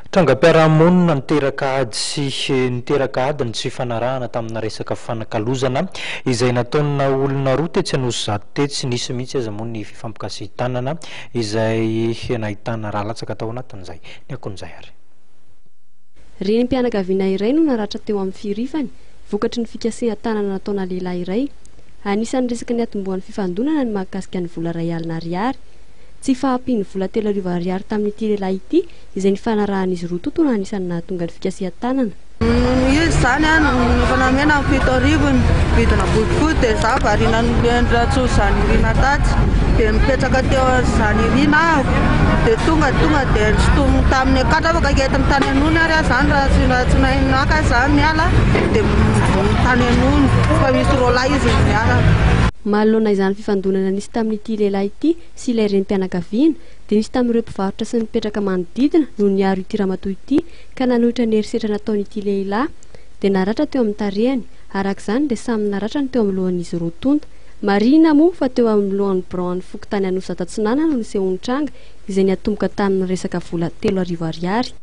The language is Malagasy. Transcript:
Trangam-piarahamonina niteraka ady sy niteraka ady ny tsy fifanarahana tamina resaka fanakalozana izay nataona olona roa tetsy Anosizato tetsy. Nisy mihitsy aza moa ny fifampikasihan-tanana izay nahitana rà latsaka tao anatin'izay. Ny akon'izay ary. Renim-pianakaviana iray no naratra teo amin'ny firifany vokatry ny fikasihan-tanana nataona lehilahy iray. Anisan'ny resaka niatombohan'ny fifandonana ny mahakasika ny vola 1 alina ariary. Tsy fahampian'ny vola 3000 ariary tamin'ity lehilahy ity izay nifanarahan'izy roa tonta no anisan'ny nahatonga ny fikasihan-tanana. Izy izany efa namena ny 7000 vidina bodofotsy dia za variana niloen-dRatsoa Zanirina tatsy dia nipetraka teo Zanirina aho dia tonga tonga dia nisintominy tamin'ny akatra afaka entiny tany anony ary aho zany raha tsy raha tsy nahay naka za miala dia tany anony fa misy roalahy izy miaraka. Manoloana izany fifandonana nisy tamin'ity lehilahy ity sy ilay renim-pianakaviana dia nisy tamin'ireo mpivarotra sy ny mpipetraka manodidina no niaro ity ramatoa ity ka nanohitra ny herisetra nataon'ity lehilahy dia naratra teo amin'ny tarehany. Araka izany dia samy naratra ny teo amin'ny lohan'izy roa tonta. Marihina moa fa teo amin'ny lohan'ny biraon'ny fokontany Anosizato Atsinanana no nisehoan'ny tranga izay niatomboka tamin'ny resaka vola 3000 ariary.